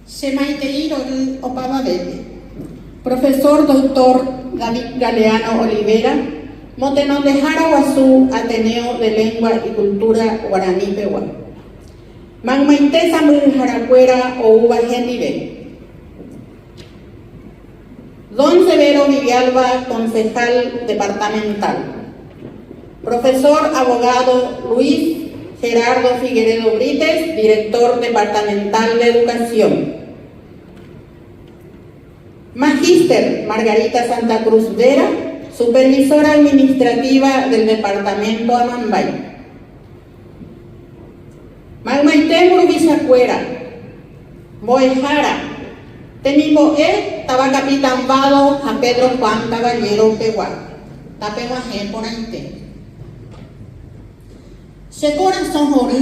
Che maitei rory opavavépe. Profesor Doctor David Galeano Olivera, motenondehára guasu Ateneo de Lengua y Cultura Guarani pegua. Maymaite sãmbyhyharakuéra oúva hendive. Don Severo Villalba, concejal departamental. Profesor abogado Luis Gerardo Figueredo Brítez, director departamental de Educación. Magíster Margarita Santa Cruz Vera, supervisora administrativa del departamento Amambay. Maymaite mburuvichakuéra, mbo'ehára, temimbo'e táva Capitán Bado ha Pedro Juan Caballero pegua, tapeg̃uahẽ porãite. Che korasõ hory,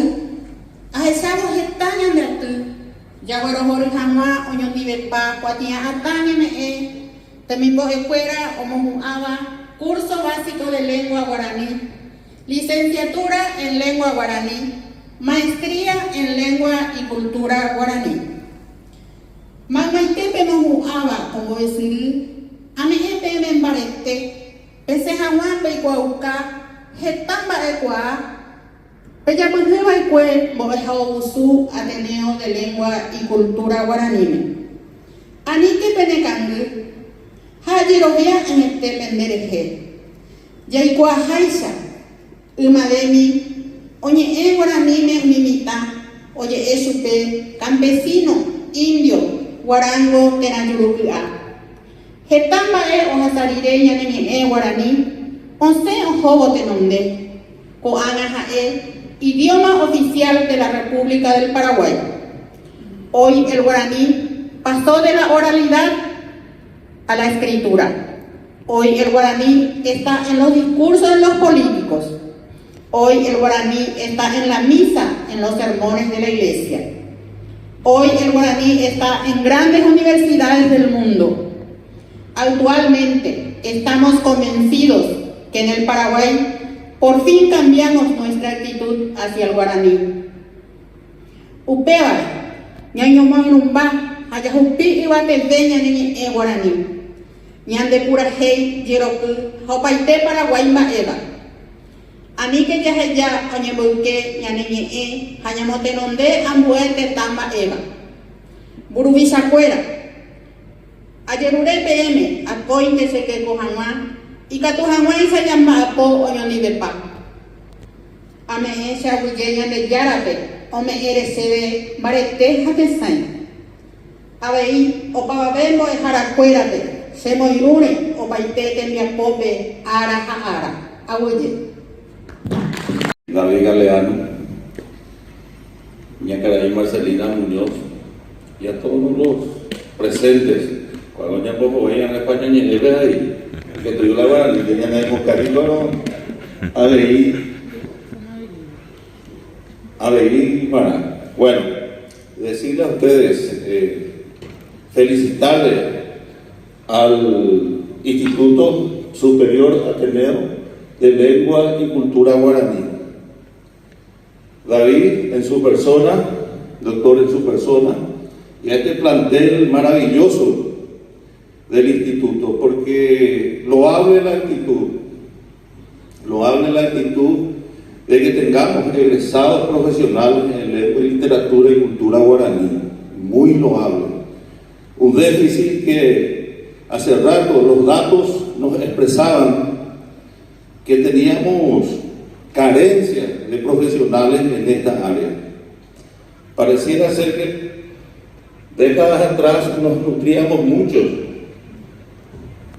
ahechávo heta ñande aty jaguerohory hag̃ua oñondivepa kuatia'atã ñeme'ẽ temimbo'ekuéra omohu'ãva Curso Básico de Lengua Guarani, Licenciatura en Lengua Guarani, Maestría en Lengua y Cultura Guarani. Maymaite pemohu'ãva ko mbo'esyry, ame'ẽ peẽme mbarete, pesẽ hag̃ua peikuaauka heta mba'ekuaa pejapyhyva'ekue mbo'ehaovusu Ateneo de Lengua y Cultura Guaraníme. Aníke penekangy ha ajerovia añete pende rehe. Jaikuaaháicha, ymavémi oñe'ẽ guaraníme umi mitã oje'e chupe campesino, indio, guarango térã juruky'a. Heta mba'e ohasa rire ñane ñe'ẽ guarani osẽ ohóvo tenonde, ko'ág̃a ha'e idioma oficial de la República del Paraguay. Hoy el guaraní pasó de la oralidad a la escritura. Hoy el guaraní está en los discursos de los políticos. Hoy el guaraní está en la misa, en los sermones de la iglesia. Hoy el guaraní está en grandes universidades del mundo. Actualmente estamos convencidos que en el Paraguay por fin cambiamos nuestra actitud hacia el guaraní. Upévare, ñañomoirũmba ha jahupi yvateve ñane ñe'ẽ guarani, ñande purahéi, jeroky ha opaite Paraguái mba'éva. Aníke jaheja oñemboyke ñane ñe'ẽ ha ñamotenonde ambue tetã mba'éva. Mburuvichakuéra, ajerure peẽme akóinte chekeko hag̃ua ikatu hag̃uáicha ñamba'apo oñondivepa. Ame'ẽ che aguyje Ñandejárape ome'ẽre chéve mbarete ha tesãi. Avei opavave mbo'eharakuérape che moirũre opaite tembiapópe ára ha ára. Aguyje. David Galeano, ñakarai Marcelina Muñoz y a todos los presentes. Cuando ñambohovái España ñe'ẽpe avei, ikatu la guarani. Ñanemokarĩko avei avei g̃uarã. Bueno, decirle a ustedes, eh, felicitarle al Instituto Superior Ateneo de Lengua y Cultura Guaraní. David en su persona, doctor en su persona, y a este plantel maravilloso del instituto, porque loable la actitud, loable la actitud de que tengamos egresados profesionales en lengua y literatura y cultura guaraní, muy loable. Un déficit que hace rato los datos nos expresaban que teníamos carencia de profesionales en esta área. Pareciera ser que décadas atrás nos nutríamos mucho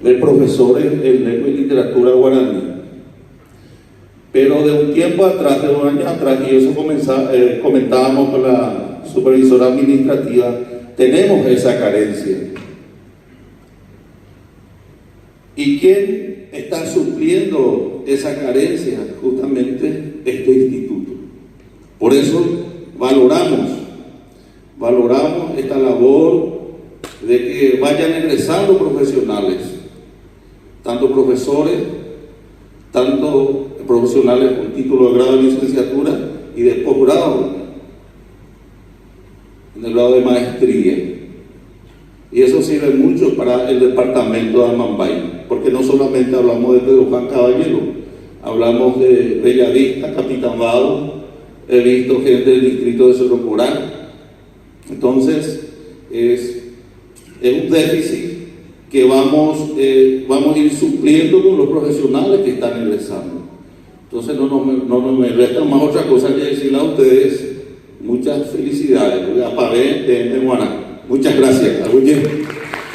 de profesores en lengua y literatura guaraní. Pero de un tiempo atrás, de un año atrás, y eso eh, comentábamos con la supervisora administrativa, tenemos esa carencia. ¿Y quién está supliendo esa carencia? Justamente este instituto. Por eso valoramos, valoramos esta labor de que vayan egresando profesionales, tanto profesores, tanto profesionales con título de grado de licenciatura y de posgrado. En el grado de maestría. Y eso sirve mucho para el departamento de Amambay, porque no solamente hablamos de Pedro Juan Caballero, hablamos de Bellavista, Capitán Vado, he visto gente del distrito de Cerro Corá. Entonces, es, es un déficit que vamos, eh, vamos a ir supliendo con los profesionales que están ingresando. Entonces, no, no, no, no me resta más otra cosa que decirle a ustedes muchas felicidades. Muchas gracias.